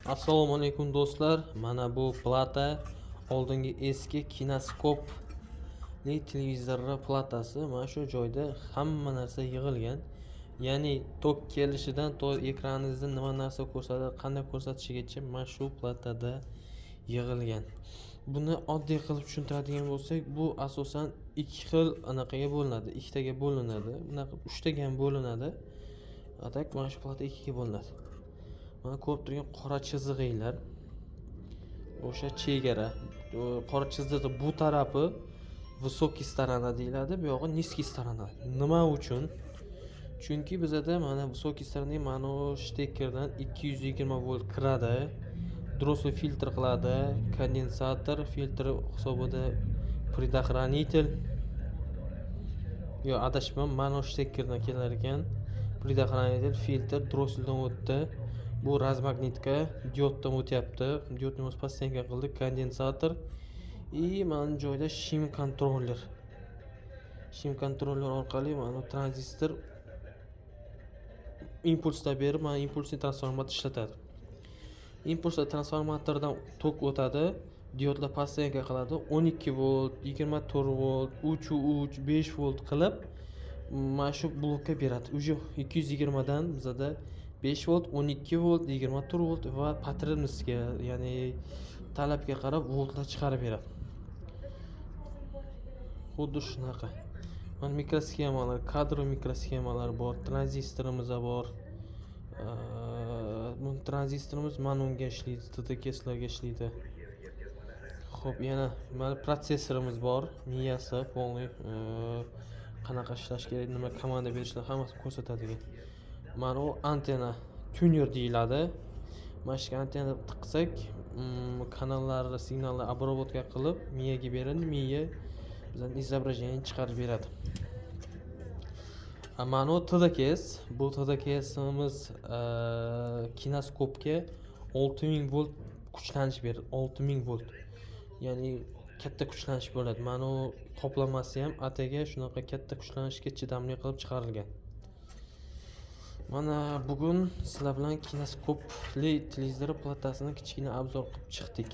Assalomu alaykum, do'stlar. Mana bu plata oldingi eski kinoskopli televizorni platasi. Mana shu joyda hamma narsa yig'ilgan. Ya'ni tok kelishidan to ekraningizda nima narsa ko'rsatadi, qanday ko'rsatishigacha mana shu platada yig'ilgan. Buni oddiy qilib tushuntiradigan bo'lsak, bu asosan ikki xil anaqaga bo'linadi, ikkitaga bo'linadi. Bunaqa uchtaga ham bo'linadi. А так mana shu plata ikkiga bo'linadi. Mana ko'rib turgan qora chizig'inglar o'sha chegara. Qora chiziqni bu tarafi высокий сторона deyiladi, bu yog'i низкий сторона. Nima uchun? Chunki bizada mana высокий сторона, mana bu shtekerdan 220 volt kiradi. Drossel filtr qiladi, kondensator filtr hisobida предохранитель. Yo'q, adashibman, mana shu shtekerdan kelar ekan. Предохранитель, filtr drosseldan o'tdi. Bu размагнитка dioddan o'tyapti. Diodni o'zi постоянка qildi, kondensator и mana bu joyda shim kontroller. Shim kontroller orqali mana bu tranzistor impulslar berib, mana impulsli transformator ishlatadi. Impulsli transformatordan tok o'tadi, diodlar постоянка qiladi. 12 volt, 24 volt, 3,3, 5 volt qilib mana shu blokka beradi. Уже 220 dan bizada 5 volt, 12 volt, 24 volt va потребность ga, ya'ni talabga qarab voltlar chiqarib beradi. Xuddi shunaqa. Mana mikrosxemalar, kadr mikrosxemalar bor, tranzistorimiz bor. Bu tranzistorimiz mana unga ishlaydi, TTKslarga ishlaydi. Xo'p, yana mana protsessorimiz bor, miyasi полный, qanaqa ishlash kerak, nima komanda berishlar, hammasini ko'rsatadigan. Mana u antenna, tuner deyiladi. Mana shu antenna tiqsak, kanallarni, signalni обработка qilib miyaga beradi, miya bizani изображение chiqarib beradi. Mana bu TDKS. Bu TDKSimiz kinoskopga 6000 volt kuchlanish beradi, 6000 volt, ya'ni katta kuchlanish bo'ladi. Mana u qoplamasi ham atigi shunaqa katta kuchlanishga chidamli qilib chiqarilgan. Mana bugun sizlar bilan kinoskopli televizor platasini kichkina обзор qilib chiqdik.